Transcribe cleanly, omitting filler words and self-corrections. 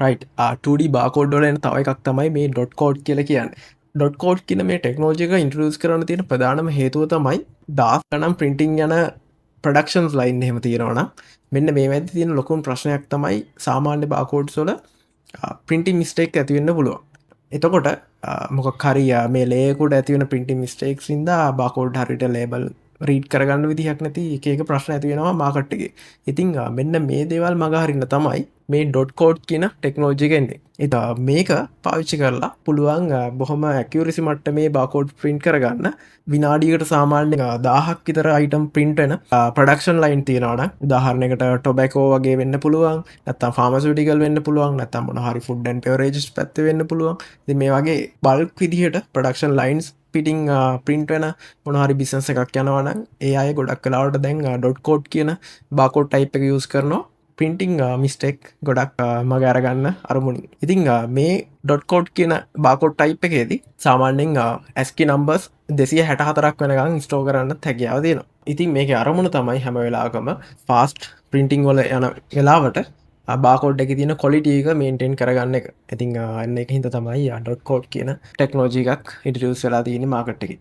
Right, 2D barcode වල එන තව එකක් තමයි මේ ඩොට් කෝඩ් කියලා කියන්නේ. ඩොට් කෝඩ් කියන මේ ටෙක්නොලොජි එක ඉන්ට්‍රොඩියුස් කරන්න තියෙන ප්‍රධානම හේතුව තමයි දහස් ගණන් ප්‍රින්ටිං යන ප්‍රොඩක්ෂන්ස් ලයින් එහෙම තියෙනවා නම් මෙන්න මේ මැද්දේ තියෙන ලොකුම ප්‍රශ්නයක් තමයි සාමාන්‍ය බාකෝඩ්ස් වල ප්‍රින්ටිං මිස්ටේක් ඇති වෙන්න පුළුවන්. එතකොට මොකක් හරි මේ ලේයර් එකට ඇති වෙන ප්‍රින්ටිං මිස්ටේක්ස් හින්දා බාකෝඩ් හරියට ලේබල් රීඩ් කරගන්න විදිහක් නැති එක එක ප්‍රශ්න ඇති වෙනවා මාකට් එකේ. ඉතින් මෙන්න මේ දේවල් මග හරින්න තමයි මේ ඩොට් කෝඩ් කියන ටෙක්නොලොජි එක එන්නේ. ඉතින් මේක පාවිච්චි කරලා පුළුවන් බොහොම ඇකියුරසි මට්ටමේ බාකෝඩ් ප්‍රින්ට් කරගන්න. විනාඩියකට සාමාන්‍ය 1000ක් විතර අයිටම් ප්‍රින්ට් වෙන ප්‍රොඩක්ෂන් ලයින් තියෙනවා නම්, උදාහරණයකට ටොබැකෝ වගේ වෙන්න පුළුවන්, නැත්නම් ෆාමසියුටිකල් වෙන්න පුළුවන්, නැත්නම් මොන හරි ෆුඩ් ඇන්ඩ් බෙවරේජස් පැත්තේ වෙන්න පුළුවන්. ඉතින් මේ වගේ බල්ක් විදිහට ප්‍රොඩක්ෂන් ලයින්ස් පිටින් ප්‍රින්ට් වෙන මොන හරි බිස්නස් එකක් යනවා නම් ඒ අය ගොඩක් වෙලාවට දැන් ඩොට් කෝඩ් කියන බාකෝඩ් ටයිප් එක යූස් කරනවා ප්‍රින්ටිං මිස්ටේක් ගොඩක් මග අරගන්න අරමුණින්. ඉතින් මේ ඩොට් කෝඩ් කියන බාකෝඩ් ටයිප් එකේදී සාමාන්‍යයෙන් ASCII numbers 264ක් වෙනකන් ස්ටෝර් කරන්නත් හැකියාව තියෙනවා. ඉතින් මේකේ අරමුණ තමයි හැම වෙලාවකම ෆාස්ට් ප්‍රින්ටිං වල යන වෙලාවට බාකෝඩ් එකේ තියෙන ක්වොලිටි එක මේන්ටේන් කරගන්න එක. ඉතින් අන්න ඒක හින්දා තමයි ඩොට් කෝඩ් කියන ටෙක්නොලොජි එකක් ඉන්ට්‍රොඩියුස් වෙලා තියෙන්නේ මාකට් එකේ.